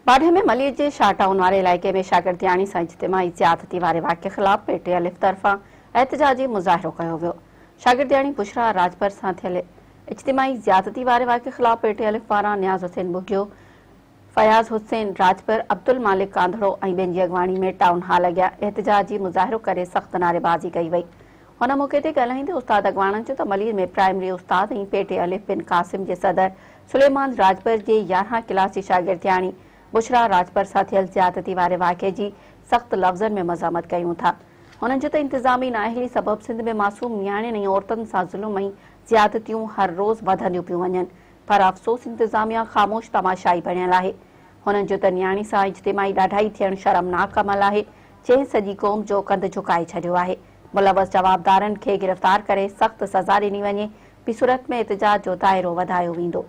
باڊهه ۾ ملير جي شاهه ٽائون واري علائقي ۾ شاگردياڻي سان اجتماعي زيادتي واري واقعي خلاف پي ٽي الف طرفان احتجاجي مظاهرو ڪيو ويو. شاگردياڻي بشريٰ راڄپر سان ٿيل اجتماعي زيادتي واري واقعي خلاف پي ٽي الف پاران نياز حسين ٻگهيو، فياض حسين راڄپر، عبدالمالڪ ڪانڌڙو ۽ ٻين جي اڳواڻي ۾ ٽائون هال اڳيان احتجاجي مظاهرو ڪري سخت نعريبازي ڪئي وئي. هن موقعي تي ڳالهائيندي استاد اڳواڻن چيو ته ملير ۾ پرائمري استاد ۽ پي ٽي الف بن قاسم جي صدر سليمان راڄپر جي 11 ڪلاس جي شاگردياڻي بشريٰ راڄپر سان ٿيل زيادتي واري واقعي جي سخت لفظن ۾ مذمت ڪيون ٿا. هنن چيو ته انتظامي نااهلي سبب سنڌ ۾ معصوم نياڻين ۽ عورتن سان ظلم ۽ زيادتيون هر روز وڌنديون پيون وڃن پر افسوس انتظاميا خاموش تماشائي بڻيل آهي. هنن چيو ته نياڻي سان اجتماعي ڏاڍائي ٿيڻ شرمناڪ عمل آهي جنهن سڄي قوم جو ڪنڌ جهڪائي ڇڏيو آهي، ملوث جوابدارن کي گرفتار ڪري سخت سزا ڏني وڃي، ٻي صورت ۾ احتجاج جو دائرو وڌايو ويندو.